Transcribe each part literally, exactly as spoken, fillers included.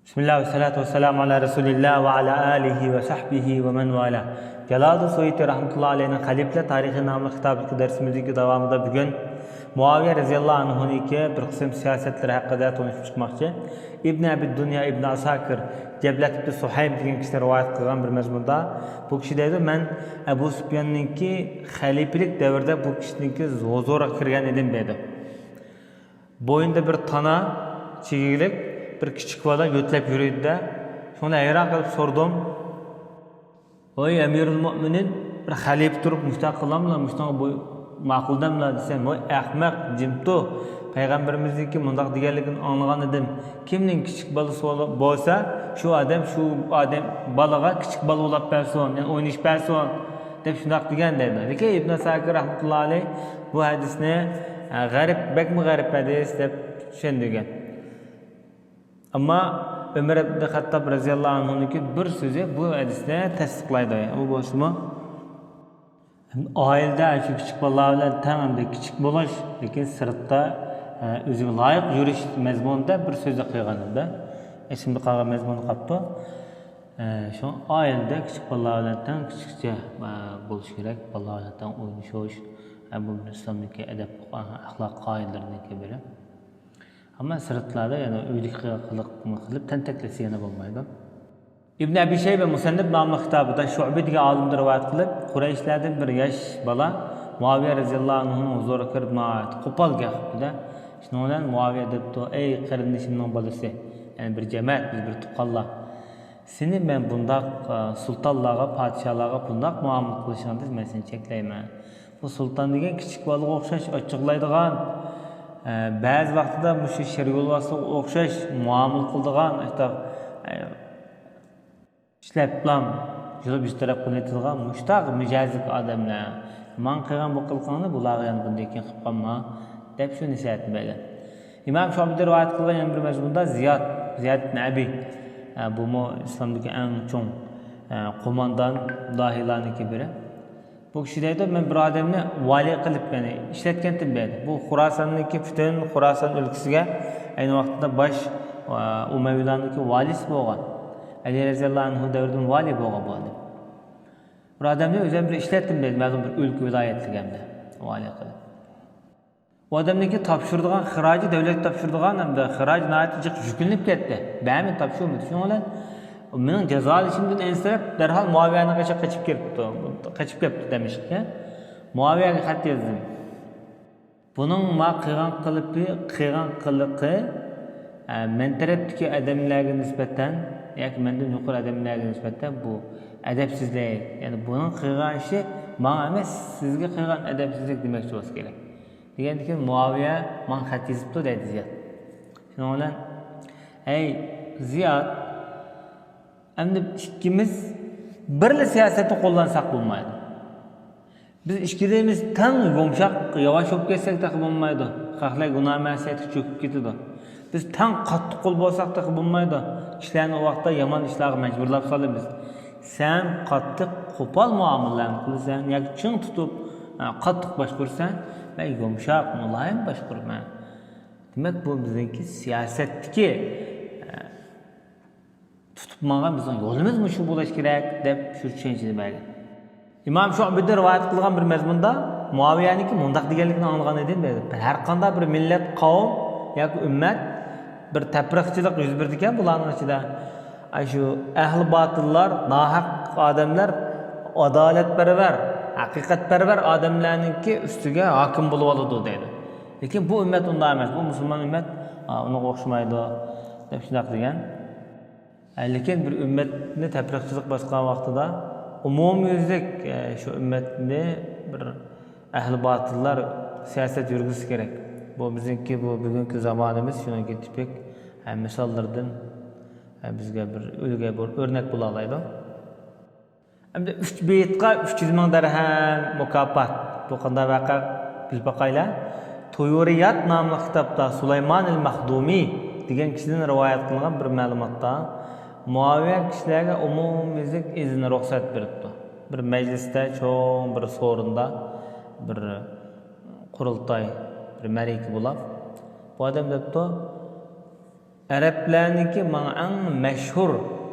بىسمىللا ۋەسسالاتۇ ۋەسسالامۇ ئالا رەسۇلىللا ۋە ئالا ئالىھى ۋە سەھبىھى ۋە مەن ۋالا. جالالىدىن سۇيۇتى رەھمەتۇللا ئەلەيھنىڭ خەلىپىلەر تارىخى ناملىق كىتابىدىكى دەرسىمىزدىكى داۋامىدا بۈگۈن مۇئاۋىيە رەزىياللا ئەنھۇنىڭكى بىر قىسىم سىياسەتلىرى ھەققىدە تونۇشۇپ چىقماقچى. ئىبن ئەبى دۇنيا ئىبن ئاساكىر، جەبلەت ئىبن سۇھەيم دېگەن كىشىلەر رىۋايەت قىلغان بىر مەزمۇندا بۇ كىشى دەيدۇ، مەن ئەبۇ سۇپياننىڭكى خەلىپىلىك دەۋرىدە بۇ كىشىنىڭكى ھۇزۇرىغا كىرگەن ئىدىم دەيدۇ. بوينىدا بىر تانا، چېگىگىلىك بىر كىچىك بالا يۆتىلەپ يۈرىدۇ-دە. شۇڭا ھەيران قېلىپ سورىدىم. ۋاي ئەمىرۇل مۆمىنىن، بىر خەلىپە تۇرۇپ مۇشۇنداق قىلاملا، مۇشۇنداق بوي-، ماقۇل دەملا دېسەم، ۋاي ئەخمەق، جىم تۇر. پەيغەمبىرىمىزنىڭكى مۇنداق دېگەنلىكىنى ئاڭلىغان ئىدىم. كىمنىڭ كىچىك بالىسى بولا-، بولسا، شۇ ئادەم شۇ ئادەم بالىغا كىچىك بالا بولاپ بەرسۇن، يەنى ئوينىشىپ بەرسۇن، دەپ شۇنداق دېگەن دەيدۇ. لېكىن ئىبن ئەساكىر رەھمەتۇللا ئەلەيھ بۇ ھەدىسنى، ئە، غەرىب، بەكمۇ غەرىب ھەدىس دەپ چۈشەندۈرگەن. ئەمما ئۆمەر ئىبن خەتتاب رەزىياللاھۇ ئەنھۇنىڭكى بىر سۆزى بۇ ھەدىسنى تەستىقلايدۇ. ئۇ بولسىمۇ، ئائىلىدە شۇ كىچىك بالىلار بىلەن تەڭ ئەمدى كىچىك بولۇش، لېكىن سىرتتا، ئە، ئۆزىگە لايىق يۈرۈش مەزمۇنىدا بىر سۆزنى قىلغان ئىدى. ئېسىمدە قالغان مەزمۇنى قاپتۇ. ئە، شۇڭا ئائىلىدە كىچىك بالىلار بىلەن تەڭ كىچىكچە، ئە، بولۇش كېرەك. بالىلار بىلەن تەڭ ئوينىشىش، ئە، بۇ بىر ئىسلامدىكى ئەدەپ، ئەخلاق قائىدىلىرىنىڭكى بىرى. ئەمما سىرتلاردا، يەنى ئۆيدىكى قىلىقنى قىلىپ تەنتەكلىسە يەنە بولمايدۇ. ئىبن ئەبى شەيبە مۇسەننىپ ناملىق كىتابىدا شۇئبە دېگەن ئالىمدىن رىۋايەت قىلىپ، قۇرەيشلەردىن بىر ياش بالا مۇئاۋىيە رەزىياللاھۇ ئەنھۇنىڭ ھۇزۇرىغا كىرىپ، ناھايىتى قوپال گەپ قىپتۇ-دە. شۇنىڭ بىلەن مۇئاۋىيە دەپتۇ، ئەي قېرىندىشىمنىڭ بالىسى، يەنى بىر جەمەت، بىز بىر تۇغقانلار. سېنى مەن بۇنداق، ئە، سۇلتانلارغا، پادىشاھلارغا بۇنداق مۇئامىلە قىلىشىڭدىن مەن سېنى چەكلەيمەن. بۇ سۇلتان دېگەن كىچىك بالىغا ئوخشاش ئاچچىقلايدىغان، ئە، بەزى ۋاقتىدا مۇشۇ شىر يولۋاسلىققا ئوخشاش مۇئامىلە قىلىدىغان، ئاشۇنداق، ئە، ئىشلەپلام يۈرۈپ بىر تەرەپ قىلىۋېتىدىغان مۇشتاق مىجەزلىك ئادەملەر. ماڭا قىلغان بۇ قىلىقىڭنى بۇلارغا يەنە بۇندىن كېيىن قىلىپ قالما، دەپ شۇ نەسىھەتنى بەرگەن. ئىمام شۇئبىدىن رىۋايەت قىلغان يەنە بىر مەزمۇندا زىياد، زىياد ئىبن ئەبى، ئە، بۇمۇ ئىسلامدىكى ئەڭ چوڭ، ئە، قوماندان، داھىيلارنىڭكى بىرى. بۇ كىشى دەيدۇ، مەن بىر ئادەمنى ۋالىي قىلىپ، يەنى ئىشلەتكەنتىم دەيدۇ. بۇ خوراساننىڭكى، پۈتۈن خوراسان ئۆلكىسىگە ئەينى ۋاقتىدا باش، ئە، ئۇمەۋىيلارنىڭكى ۋالىيسى بولغان. ئەلى رەزىياللاھۇ ئەنھۇ دەۋرىدىن ۋالىي بولغان بۇ ئادەم. بىر ئادەمنى ئۆزۈم بىر ئىشلەتتىم دەيدۇ، مەلۇم بىر ئۆلكە، ۋىلايەتلىك ھەمدە ۋالىي قىلىپ. ئۇ ئادەمنىڭكى تاپشۇرىدىغان خىراجى، دۆلەت تاپشۇرىدىغان ھەمدە خىراج ناھايىتى جىق يۈكلىنىپ كەتتى. بەرمىدى، تاپشۇرمىدى. شۇنىڭ بىلەن مېنىڭ جازالىشىمدىن ئەنسىرەپ، دەرھال مۇئاۋىيەنىڭ قېشىغا قېچىپ كىرىپتۇ. قېچىپ كەپتۇ دەمەشققە. مۇئاۋىيەگە خەت يازدىم. بۇنىڭ ما قىلغان قىلىقى، قىلغان قىلىقى، ئە، مەن تەرەپتىكى ئادەملەرگە نىسبەتەن ياكى مەندىن يۇقىرى ئادەملەرگە نىسبەتەن بۇ ئەدەپسىزلىك، يەنى بۇنىڭ قىلغان ئىشى ماڭا ئەمەس، سىزگە قىلغان ئەدەپسىزلىك دېمەكچى بولسا كېرەك. دېگەندىن كېيىن مۇئاۋىيە ماڭا خەت يېزىپتۇ دەيدۇ زىياد. شۇنىڭ بىلەن، ئەي زىياد، ئەمدى ئىككىمىز بىرلا سىياسەتنى قوللانساق بولمايدۇ. بىز ئىككىلىمىز تەڭ يۇمشاق، ياۋاش بولۇپ كەتسەك تېخى بولمايدۇ. خەقلەر گۇناھ مەسىيەتكە چۆكۈپ كېتىدۇ. بىز تەڭ قاتتىق قول بولساق تېخى بولمايدۇ. كىشىلەرنى ئۇ ۋاقىتتا يامان ئىشلارغا مەجبۇرلاپ سالىمىز. سەن قاتتىق، قوپال مۇئامىلىلەرنى قىلىسەن ياكى چىڭ تۇتۇپ، ئە، قاتتىق باشقۇرىسەن، مەن يۇمشاق، مۇلايىم باشقۇرىمەن. دېمەك، بۇ بىزنىڭكى سىياسەتتىكى، ئە، تۇتۇپ ماڭغان بىزنىڭ يولىمىز مۇشۇ بولۇش كېرەك، دەپ شۇ چۈشەنچىنى بەرگەن. ئىمام شۇئبىدىن رىۋايەت قىلغان بىر مەزمۇندا مۇئاۋىيەنىڭكى مۇنداق دېگەنلىكىنى ئاڭلىغان ئىدىم، دەيدۇ. ھەر قانداق بىر مىللەت، قەۋم ياكى ئۈممەت بىر تەپرىقىچىلىق يۈز بېرىدىكەن بۇلارنىڭ ئىچىدە. ئاشۇ ئەھلى باتىللار، ناھەق ئادەملەر ئادالەتپەرۋەر، ھەقىقەتپەرۋەر ئادەملەرنىڭكى ئۈستىگە ھاكىم بولۇۋالىدۇ، دەيدۇ. لېكىن بۇ ئۈممەت ئۇنداق ئەمەس، بۇ مۇسۇلمان ئۈممەت، ئا، ئۇنىڭغا ئوخشىمايدۇ، دەپ شۇنداق دېگەن. لېكىن بىر ئۈممەتنى تەپرىقىچىلىق باسقان ۋاقتىدا ئومۇميۈزلۈك، ئە، شۇ ئۈممەتنى بىر ئەھلى باتىللار سىياسەت يۈرگۈزسە كېرەك. بۇ بىزنىڭكى بۇ بۈگۈنكى زامانىمىز شۇنىڭكى تىپىك، ئە، مىساللىرىدىن، ئە، بىزگە بىر ئۈلگە، بىر ئۆرنەك بولالايدۇ. ئەمدى ئۈچ بېيىتقا ئۈچ يۈز مىڭ دىرھەم مۇكاپات. بۇ قانداق ۋەقە؟ بىلىپ باقايلى. تۇيۇرىيات ناملىق كىتابتا سۇلايمانىل مەخدۇمى دېگەن كىشىدىن رىۋايەت قىلىنغان بىر مەلۇماتتا، مۇئاۋىيە كىشىلەرگە ئومۇميۈزلۈك ئىزىن، رۇخسەت بېرىپتۇ. بىر مەجلىستە، چوڭ بىر سورۇندا بىر قۇرۇلتاي، بىر مەرىكە بولاپ، بۇ ئادەم دەپتۇ، ئەرەبلەرنىڭكى ماڭا ئەڭ مەشھۇر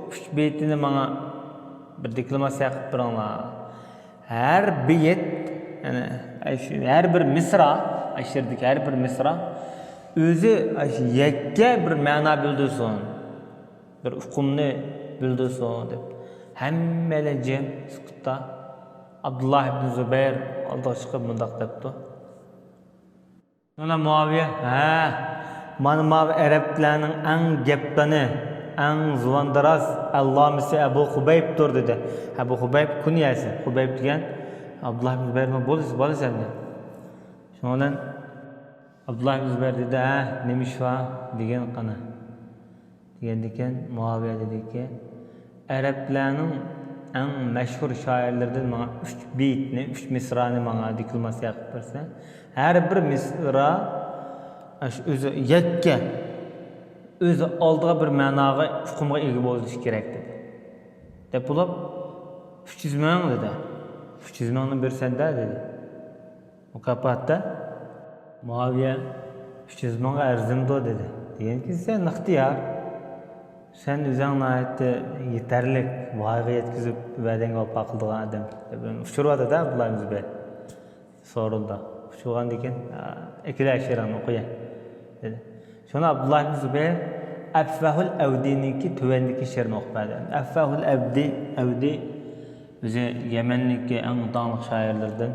ئۈچ بېيىتىنى ماڭا بىر دېكلاماتسىيە قىلىپ بېرىڭلار. ھەر بېيىت، يەنى، ئەي، شۇ ھەر بىر مىسرا، ئەشىردىكى ھەر بىر مىسرا ئۆزى، ئەي، شۇ يەككە بىر مەنا بىلدۈرسۇن، بىر ئۇقۇمنى بىلدۈرسۇن دەپ، ھەممەيلەن جىم سۈكۈتتە. ئابدۇللا ئىبن زۇبەير ئالدىغا چىقىپ مۇنداق دەپتۇ. شۇڭا مۇئاۋىيە، ھە، مانا ماۋۇ ئەرەبلەرنىڭ ئەڭ گەپدانى، ئەڭ زۇۋاندىراز ئەللامىسى ئەبۇ خۇبەيبتۇر، دېدى. ئەبۇ خۇبەيب كۇنيەسى، خۇبەيب دېگەن ئابدۇللا ئىبن زۇبەيرنىڭ بالىسى، بالىسى ئەمدى. شۇنىڭ بىلەن ئابدۇللا ئىبن زۇبەير دېدى، ھە، نېمە ئىش بار؟ دېگىن قانا. دېگەندىكىن مۇئاۋىيە دېدىكى، ئەرەبلەرنىڭ ئەڭ مەشھۇر شائىرلىرىدىن ماڭا ئۈچ بېيىتنى، ئۈچ مىسرانى ماڭا دېكلاماتسىيە قىلىپ بەرسە، ھەر بىر مىسرا ئاشۇ ئۆزى يەككە، ئۆزى ئالدىغا بىر مەناغا، ئۇقۇمغا ئىگە بولۇشى كېرەك دېدى. دەپ بولۇپ، ئۈچ يۈز مىڭ دېدى. ئۈچ يۈز مىڭنى بېرىسەن-دە دېدى. مۇكاپاتتا مۇئاۋىيە ئۈچ يۈز مىڭغا ئەرزىمدۇ دېدى. دېگەنكى سەن ئىختىيار. سەن ئۆزۈڭ ناھايىتى يېتەرلىك باھاغا يەتكۈزۈپ ۋەدەڭگە ۋاپا قىلىدىغان ئادەم. دەپ ئۇچۇرۇۋاتىدۇ ئابدۇللا ئىبن زۇبەير. سورۇندا. ئۇچۇرغاندىن كېيىن، ئا، ئەكېلە شېئىرىڭنى ئوقۇيە دېدى. شۇڭا ئابدۇللا ئىبن زۇبەير ئەفۋاھۇل ئەۋدىنىڭكى تۆۋەندىكى شېئىرىنى ئوقۇپ بەردى. ئەفۋاھۇل ئەۋدى، ئەۋدى ئۆزى يەمەننىڭكى ئەڭ داڭلىق شائىرلىرىدىن،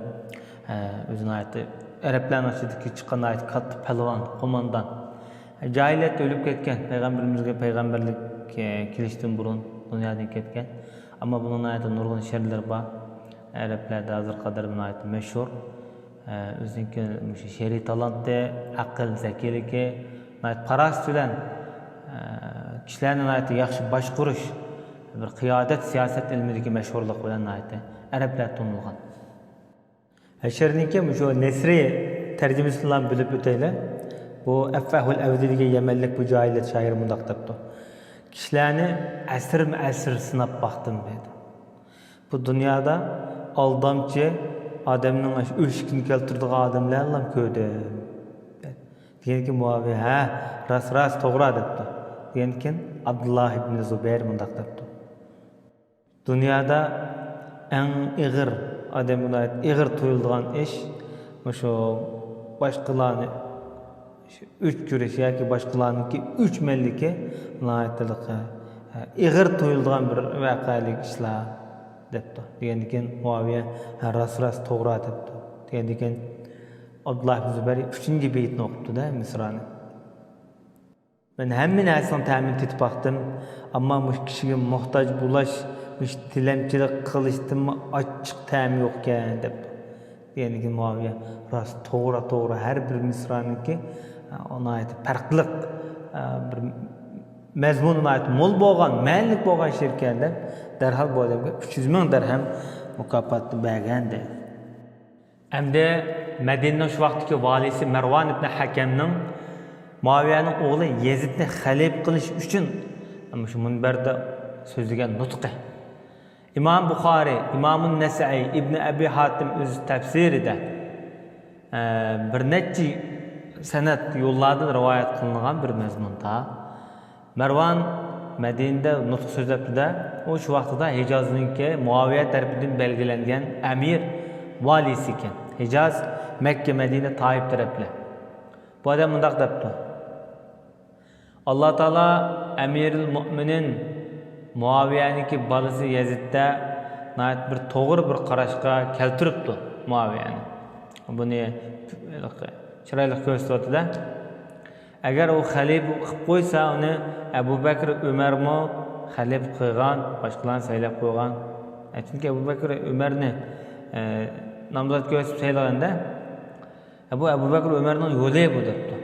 ئە، ئۆزى ناھايىتى ئەرەبلەرنىڭ ئىچىدىكى چىققان ناھايىتى كاتتا پەلۋان، قوماندان. جاھىلىيەتتە ئۆلۈپ كەتكەن، پەيغەمبىرىمىزگە پەيغەمبەرلىك، ئە، كېلىشتىن بۇرۇن دۇنيادىن كەتكەن. ئەمما بۇنىڭ ناھايىتى نۇرغۇن شېئىرلىرى بار. ئەرەبلەردە ھازىرغا قەدەر ناھايىتى مەشھۇر. ئە، ئۆزىنىڭكى مۇشۇ شېئىرىي تالانتى، ئەقىل، زەكىيلىكى، ناھايىتى پاراسىتى بىلەن، ئە، كىشىلەرنى ناھايىتى ياخشى باشقۇرۇش، بىر قىيادەت سىياسەت ئىلمىدىكى مەشھۇرلۇق بىلەن ناھايىتى ئەرەبلەردە تونۇلغان. شېئىرنىڭكى مۇشۇ نەسرىي تەرجىمىسىنىلا بىلىپ ئۆتەيلى. بۇ ئەفۋاھۇل ئەۋدى دېگەن يەمەنلىك بۇ جاھىلىيەت شائىرى مۇنداق دەپتۇ. كىشىلەرنى ئەسىرمۇ ئەسىر سىناپ باقتىم دەيدۇ. بۇ دۇنيادا ئالدامچى، ئادەمنىڭ ئۆشۈكىنى كەلتۈرىدىغان ئادەملەرنىلا كۆردۈم. دېگەنكى مۇئاۋىيە، ھە، راست، راست، توغرا دەپتۇ. دېگەندىكىن ئابدۇللا ئىبن زۇبەير مۇنداق دەپتۇ. دۇنيادا ئەڭ ئېغىر، ئادەمگە ناھايىتى ئېغىر تۇيۇلىدىغان ئىش مۇشۇ باشقىلارنى ئۆچ كۆرۈش ياكى باشقىلارنىڭكى ئۆچمەنلىكى ناھايىتى ئېغىر تۇيۇلىدىغان بىر ۋەقەلىك ئىشلار دەپتۇ. دېگەندىكىن مۇئاۋىيە، ھە، راست، راست، توغرا دەپتۇ. دېگەندىكىن ئابدۇللا ئىبن زۇبەير ئۈچىنچى بېيىتنى ئوقۇپتۇ-دە، مىسرانى. مەن ھەممە نەرسىنىڭ تەمىنى تېتىپ باقتىم، ئەمما مۇشۇ كىشىگە موھتاج بولاش، مۇشۇ تىلەمچىلىك قىلىشتىنمۇ ئاچچىق تەم يوقكەن، دەپتۇ. دېگەندىكىن مۇئاۋىيە، راست، توغرا، توغرا، ھەر بىر مىسرانىڭكى، ئە، ناھايىتى پەرقلىق، ئە، بىر مەزمۇنى ناھايىتى مول بولغان، مەنىلىك بولغان شېئىركەن، دەپ، دەرھال بۇ ئادەمگە ئۈچ يۈز مىڭ دىرھەم مۇكاپاتنى بەرگەن، دەيدۇ. ئەمدى مەدىنىنىڭ شۇ ۋاقىتتىكى ۋالىيسى مەرۋان ئىبن ھەكەمنىڭ مۇئاۋىيەنىڭ ئوغلى يېزىدنى خەلىپە قىلىش ئۈچۈن مۇشۇ مۇنبەردە سۆزلىگەن نۇتقى. ئىمام بۇخارىي، ئىمامۇن نەسەئىي، ئىبن ئەبى ھاتىم ئۆز تەپسىرىدە، ئە، بىر نەچچە سەنەد يوللاردىن رىۋايەت قىلىنغان بىر مەزمۇندا، مەرۋان مەدىنىدە نۇتۇق سۆزلەپتۇ-دە، ئۇ شۇ ۋاقتىدا ھىجازنىڭكى مۇئاۋىيە تەرىپىدىن بەلگىلەنگەن ئەمىر، ۋالىيسى ئىكەن. ھىجاز، مەككە، مەدىنە، تائىپ تەرەپلەر. بۇ ئادەم مۇنداق دەپتۇ. ئاللا تائالا ئەمىرىل مۆمىنىن مۇئاۋىيەنىڭكى بالىسى يەزىدتە ناھايىتى بىر توغرا بىر قاراشقا كەلتۈرۈپتۇ مۇئاۋىيەنى. بۇنى چىرايلىق كۆرسىتىۋاتىدۇ. ئەگەر ئۇ خەلىپە قىلىپ قويسا، ئۇنى ئەبۇ بەكرى ئۆمەرمۇ خەلىپە قىلغان، باشقىلارنى سايلاپ قويغان. ئە، چۈنكى ئەبۇ بەكرى ئۆمەرنى، ئە، نامزات كۆرسىتىپ سايلىغاندا، ئە، بۇ ئەبۇ بەكرى ئۆمەرنىڭ يولى بۇ دەپتۇ.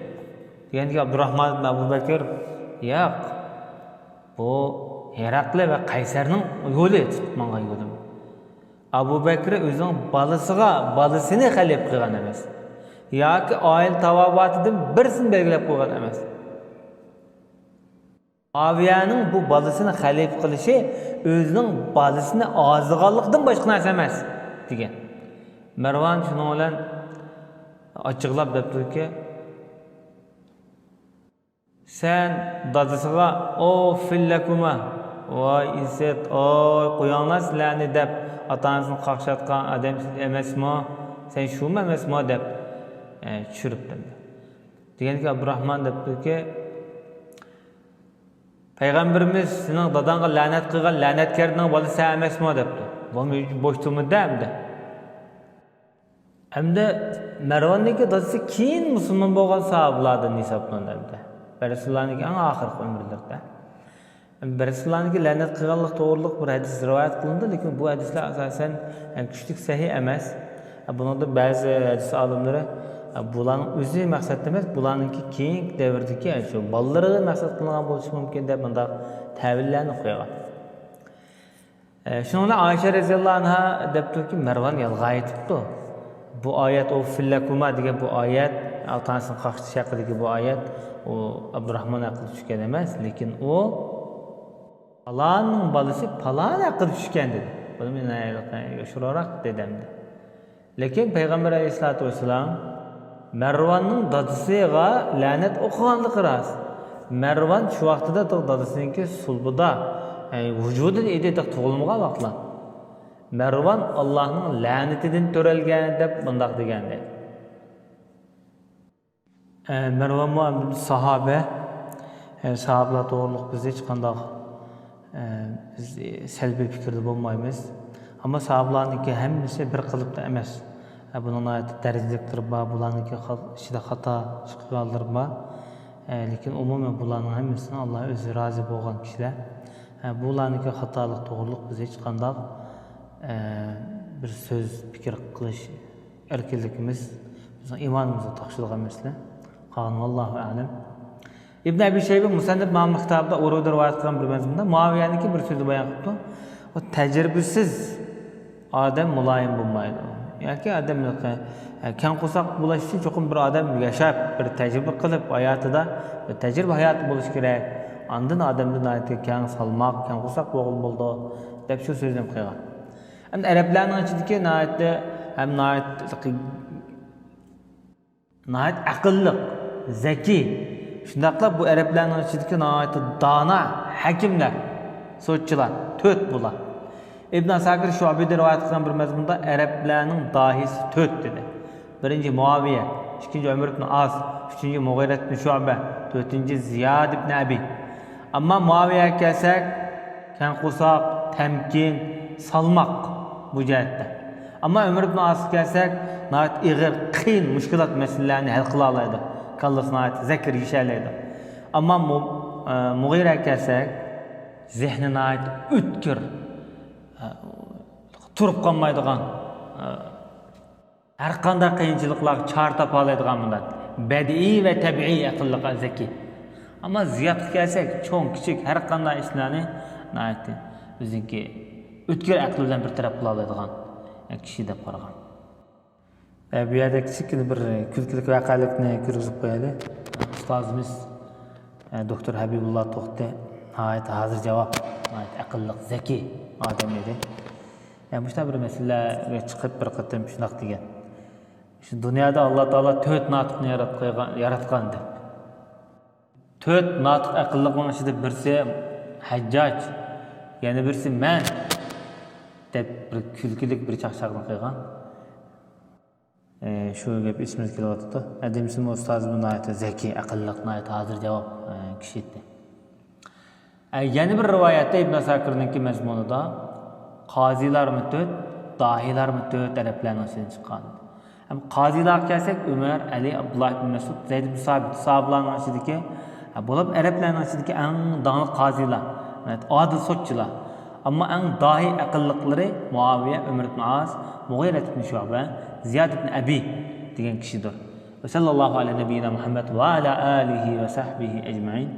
دېگەندىكىن ئابدۇراخمان ئىبن ئەبۇ بەكر، ياق، بۇ ھېرەقلى ۋە قەيسەرنىڭ يولى، تۇتۇپ ماڭغان يولى. ئەبۇ بەكرى ئۆزىنىڭ بالىسىغا، بالىسىنى خەلىپە قىلغان ئەمەس. ياكى ئائىلە تاۋابىئاتىدىن بىرسىنى بەلگىلەپ قويغان ئەمەس. مۇئاۋىيەنىڭ بۇ بالىسىنى خەلىپە قىلىشى ئۆزىنىڭ بالىسىنى ئازىغانلىقىدىن باشقا نەرسە ئەمەس، دېگەن. مەرۋان شۇنىڭ بىلەن ئاچچىقلاپ دەپتۇكى، سەن دادىسىغا «ئۇففىللەكۇما، ۋاي ئىززەت، ئاي قوياڭلار سىلەرنى» دەپ ئاتا-ئانىسىنى قاقشاتقان ئادەم ئەمەسمۇ؟ سەن شۇمۇ ئەمەسمۇ؟ دەپ، ئە، چۈشۈرۈپتۇ. دېگەندىكىن ئابدۇراخمان دەپتۇكى، پەيغەمبىرىمىز سېنىڭ داداڭغا لەنەت قىلغان لەنەتكارنىڭ بالىسى سەن ئەمەسمۇ؟ دەپتۇ. بولمىدى، بوش تۇرمىدى ئەمدى. ئەمدى مەرۋاننىڭكى دادىسى كېيىن مۇسۇلمان بولغان ساھابىلاردىن ھېسابلىنىدۇ ئەمدى. رەسۇلۇللانىڭكى ئەڭ ئاخىرقى ئۆمۈرلىرىدە. رەسۇلۇللانىڭكى لەنەت قىلغانلىق توغرۇلۇق بىر ھەدىس رىۋايەت قىلىنىدۇ، لېكىن بۇ ھەدىسلەر ئاساسەن، يەنى، كۈچلۈك سەھىھ ئەمەس. بۇنىڭدا بەزى ھەدىس ئالىملىرى، بۇلارنىڭ ئۆزى مەقسەت ئەمەس، بۇلارنىڭكى كېيىنكى دەۋردىكى، يەنى، شۇ بالىلىرىغا مەقسەت قىلىنغان بولۇشى مۇمكىن دەپ مۇنداق تەۋىللەرنى قويغان. ئە، شۇنىڭ بىلەن ئائىشە رەزىياللاھۇ ئەنھا دەپتۇكى، مەرۋان يالغان ئېيتىپتۇ. بۇ ئايەت، «ئۇففىللەكۇما» دېگەن بۇ ئايەت، ئاتا-ئانىسىنى قاقشىتىش ھەققىدىكى بۇ ئايەت، ئۇ ئابدۇراخمان ھەققىدە چۈشكەن ئەمەس، لېكىن ئۇ پالاننىڭ بالىسى پالان ھەققىدە چۈشكەن دېدى. بۇنى مەن يوشۇرۇنراق دېدىم دېدى. لېكىن پەيغەمبەر ئەلەيھىسسالاتۇ ۋەسسالام مەرۋاننىڭ دادىسىغا لەنەت ئوقۇغانلىقى راست. مەرۋان شۇ ۋاقتىدا دادىسىنىڭكى سۇلبىدا، يەنى ۋۇجۇدىدا ئىدى، تۇغۇلمىغان ۋاقىتلار. مەرۋان ئاللانىڭ لەنىتىدىن تۆرەلگەن دەپ مۇنداق دېگەن دەيدۇ. ئە، مەرۋانمۇ ئەمدى ساھابە، ئە، ساھابىلار توغرۇلۇق بىز ھېچقانداق، ئە، بىز سەلبىي پىكىردە بولمايمىز. ئەمما ساھابىلارنىڭكى ھەممىسى بىر قېلىپتا ئەمەس. ئە، بۇنىڭ ناھايىتى دەرىجىلىكلىرى بار، بۇلارنىڭكى خا-، ئىچىدە خاتا چىققانلىرى بار. ئە، لېكىن ئومۇمەن بۇلارنىڭ ھەممىسىنى ئاللا ئۆزى رازى بولغان كىشىلەر. ئە، بۇلارنىڭكى خاتالىق توغرۇلۇق بىز ھېچقانداق، ئە، بىر سۆز، پىكىر قىلىش ئەركىنلىكىمىز بىزنىڭ ئىمانىمىزغا تاقىشىدىغان مەسىلە. قالغىنى ۋاللاھۇ ئەلەم. ئىبن ئەبى شەيبە مۇسەننەف ناملىق كىتابىدا ئۇروۋىدىن رىۋايەت قىلغان بىر مەزمۇندا مۇئاۋىيەنىڭكى بىر سۆزى بايان قىلىپتۇ. ئۇ تەجرىبىسىز ئادەم مۇلايىم بولمايدۇ. ياكى ئادەم، ئە، كەڭ قورساق بولۇش ئۈچۈن چوقۇم بىر ئادەم ياشاپ، بىر تەجرىبە قىلىپ، ھاياتىدا بىر تەجرىبە ھاياتى بولۇشى كېرەك. ئاندىن ئادەمدە ناھايىتى كەڭ سالماق، كەڭ قورساق بولغىلى بولىدۇ، دەپ شۇ سۆزنى قىلغان. ئەمدى ئەرەبلەرنىڭ ئىچىدىكى ناھايىتى ھەم ناھايىتى ناھايىتى ئەقىللىق، زەكىي، شۇنداقلا بۇ ئەرەبلەرنىڭ ئىچىدىكى ناھايىتى دانا ھەكىملەر، سوتچىلار، تۆت بۇلار. ئىبن ئاساكىر شۇئبىدىن رىۋايەت قىلغان بىر مەزمۇندا ئەرەبلەرنىڭ داھىيسى تۆت دېدى. بىرىنچى مۇئاۋىيە، ئىككىنچى ئۆمەر ئىبن ئاس، ئۈچىنچى مۇغىرەت ئىبن شۇئبە، تۆتىنچى زىياد ئىبن ئەبى. ئەمما مۇئاۋىيەگە كەلسەك، كەڭ قورساق، تەمكىن، سالماق بۇ جەھەتتە. ئەمما ئۆمەر ئىبن ئاسقا كەلسەك، ناھايىتى ئېغىر، قىيىن، مۇشكىلات مەسىلىلەرنى ھەل قىلالايدۇ. كاللىسى ناھايىتى زەكىر، يېشەلەيدۇ. ئەمما مۇ-، ئە، مۇغىرەگە كەلسەك، زېھنى ناھايىتى ئۆتكۈر، ئە، تۇرۇپ قالمايدىغان، ئە، ھەر قانداق قىيىنچىلىقلارغا چارە تاپالايدىغان مۇنداق بەدىئىي ۋە تەبىئىي ئەقىللىق، زەكىي. ئەمما زىيادقا كەلسەك، چوڭ، كىچىك، ھەر قانداق ئىشلارنى ناھايىتى ئۆزىنىڭكى ئۆتكۈر ئەقلى بىلەن بىر تەرەپ قىلالايدىغان كىشى دەپ قارىغان. ئە، بۇ يەردە كىچىككىنە بىر كۈلكىلىك ۋەقەلىكنى كىرگۈزۈپ قويايلى. ئۇستازىمىز، ئە، دوكتور ھەبىبۇللا توختى ناھايىتى ھازىر جاۋاب، ناھايىتى ئەقىللىق، زەكىي ئادەم ئىدى. ئە، مۇشۇنداق بىر مەسىلىلەرگە چىقىپ بىر قېتىم شۇنداق دېگەن. شۇ دۇنيادا ئاللا تائالا تۆت ناتىقنى ياراتقان، ياراتقان دەپ. تۆت ناتىق ئەقىللىقنىڭ ئىچىدە بىرسى ھەججاج، يەنە بىرسى مەن دەپ بىر كۈلكىلىك بىر چاقچاقنى قىلغان. ئى، شۇ گەپ ئېسىمىزگە كېلىۋاتىدۇ. ئەدىمسىمۇ ئۇستازىمۇ ناھايىتى زەكىي، ئەقىللىق، ناھايىتى ھازىر جاۋاب، ئى، كىشى ئىدى. ئە، يەنە بىر رىۋايەتتە ئىبن ئەساكىرنىڭكى مەزمۇنىدا قازىلارمۇ تۆت، داھىيلارمۇ تۆت ئەرەبلەرنىڭ ئىچىدىن چىققان. ھەم قازىلارغا كەلسەك، ئۆمەر، ئەلى، ئابدۇللا ئىبن مەسئۇد، زەيد ئىبن سابىت، ساھابىلارنىڭ ئىچىدىكى، ھە، بولۇپ ئەرەبلەرنىڭ ئىچىدىكى ئەڭ داڭلىق قازىلار، ئادىل سوتچىلار. ئەمما ئەڭ داھىي ئەقىللىقلىرى مۇئاۋىيە، ئۆمەر ئىبن ئاس، مۇغىرەت ئىبن شۇئبە، زىياد ئىبن ئەبى دېگەن كىشىدۇر. ۋە سەللەللاھۇ ئەلە نەبىييىنا مۇھەممەد ۋە ئەلە ئالىھى ۋە سەھبىھى ئەجمەئىن.